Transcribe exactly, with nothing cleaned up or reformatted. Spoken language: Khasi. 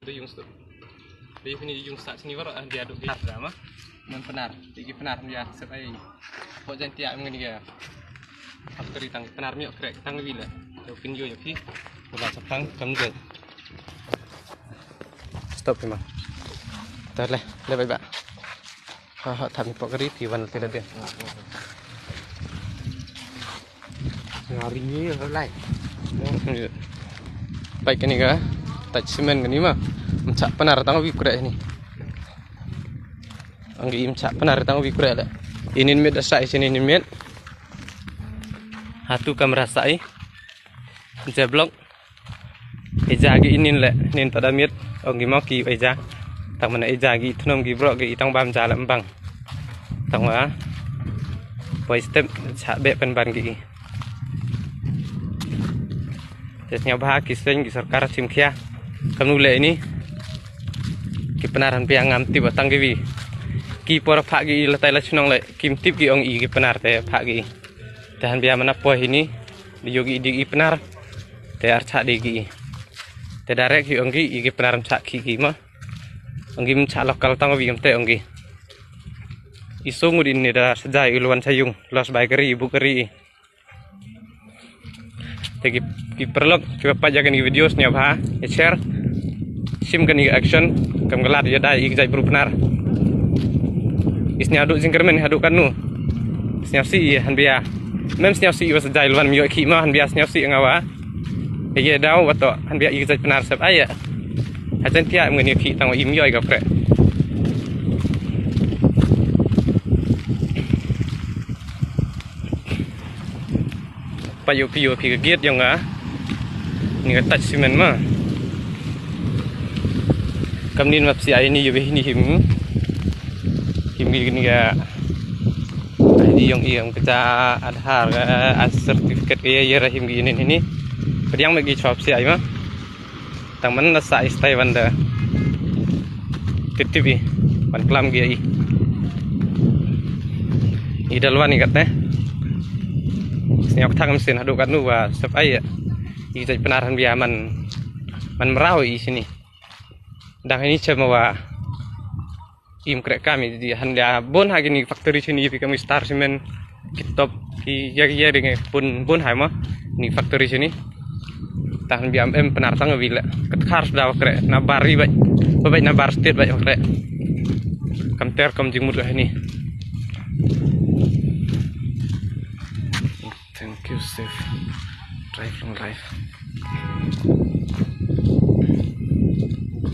Dei yung stop. Dei hini yung start sini baru ah dia duk dia drama. Man Pnar, tiki Pnar dia sep ai. Pok jan tiak mengeni ya. Faktori tang Pnar miok krek tang bila. Dei pin yo ya phi. Bola sapang kam je. Stop memang. Tar le, le bye bye. Ha ha, tham pok kari phi wan ti la dia. Ngari ni lai. Pai kani ka, taj simen kani ma. Mchak Pnar tang wi kre ni. Anggi mchak Pnar tang wi kre le. Inin mit asai sini inin mit. Hatu kamera sai. Jeblok. Ija gi inin le, nin tada miet, ong gi mo ki ija. Tang mana ija gi tnom gi bro gi tang bam ja le mbang. Tang wa. Poi step cha be pen ban gi. Tes nya bha ki seng gi sorkar chim khia. Kamnu le ini. Ki Pnar han pia ngam tip tang gi wi. Ki por pha gi latai la chnong le, kim tip gi ong i ki Pnar te pha gi. Te han pia mana poi ini. Di yogi di i Pnar. Te ar cha di gi. Te direct hi ong gi i ki Pnar mcha ki gi ma. Ong gi mcha lokal tang wi te ong gi. I song u din ni da sajai i luan sayung. Los bai kari bu kari. Te ki ki perlok ki pa jaga ni video snya bha. Ya share. Sim kani action kam galat ya dai i jai bru Pnar. Isnya du jingkermen hadu kanu. Snya si han bia. Mem snya si was jai luan mio ki ma han bia snya si ngawa. Ye dau wato han bia i jai Pnar sep aya. Hajan tia mengeni ki tang im yoi ga pre. Pa yo pi yo pi ka giat yong nga. Ni ka taj simen ma. Kam nin map si ai ni yo be ni him. Him gi ni ka. Ai di yong i am ka Aadhaar ka, a certificate ka ya ya him gi ni ni. Padiang me gi chop si ai ma. Tang man na sa istai wan da. Tip tip i. Wan klam gi i. I dal wan i kat ne. Snyok thang mesin hadu kat nu wa sep ai ya. I jai Pnar han bia man. Man mrau i sini. Dang ini chem wa. Im krek kami di han dia bon ha gini factory sini pi kami Star Cement. Kitop ki ya ya ding pun bon hai ma. Ni factory sini. Tahan biam em Pnar tang wi le. Kat khar sudah kre na bar ri bai. Bai na bar state bai kre. Kam ter kam jingmut ka ni. Thank you, safe. Drive long life.